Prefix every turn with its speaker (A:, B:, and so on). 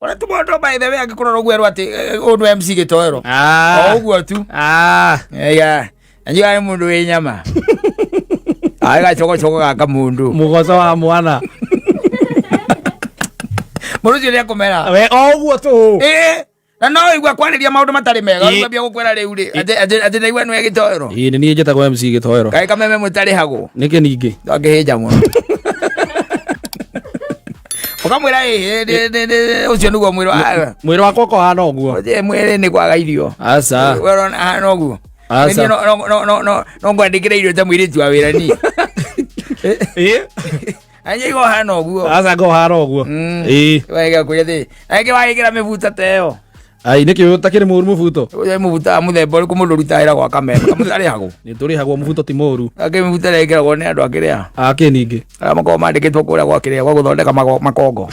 A: Ona tu mũndũ by the way angĩkũrora ũguo erwo atĩ ũyũ nĩ MC Gĩtoero.
B: Ah.
A: O ũguo tu.
B: Ah.
A: Ega. Na njũĩ arĩ mũndũ wĩ nyama. Arĩ gacogocogo gaka mũndũ.
B: Mũgoco wa mwana.
A: Mũndũ ũcio nĩekũmera.
B: We o ũguo tu.
A: Ĩĩ. Na no ũigua kwarĩria maũndũ matarĩ mega.
B: Ĩĩ.
A: Ũigua mbia gũkwĩra rĩu rĩ. Atĩ ndaigua nĩwe Gĩtoero.
B: Ĩĩ nĩ niĩ njĩtagwo MC Gĩtoero.
A: Kaĩ kameme mũtarĩhagwo.
B: Nĩkĩ ningĩ?
A: Ndangĩhĩnja mũno. Ũkamwĩra ĩĩ ũcio nĩguo mwĩrĩ wa
B: Mwĩrĩ wakwa ũkohana ũguo.
A: Ũthiĩ mwĩrĩ nĩ kwaga irio.
B: Aca.
A: We ũrona ahana ũguo.
B: Aca.
A: Niĩ no ngwandĩkĩre irio ta mũirĩtu wa wĩra niĩ.
B: Ĩĩ.
A: Anjĩigua ũhana ũguo.
B: Aca ngohana ũguo. Ĩĩ.
A: Wega kwĩra atĩ angĩ wagĩkĩra mĩbuta ta ĩyo.
B: Ai nĩkĩ ũtakĩrĩ mũru mũbuto?
A: Ũyũ mũbuta wa mũthemba ũrĩkũ mũndũ ũrutaga wĩra gwa kameme kamũtarĩhagwo.
B: Nĩ tũrĩhagwo mũbuto ti mũru.
A: Angĩ mĩbuta ĩrĩa ĩkĩragwo nĩ andũ akĩrĩa.
B: Akĩ ningĩ.
A: Arĩa makoragwo mandĩkĩtwo kũrĩa gwa kĩrĩa gwa gũthondeka makongo.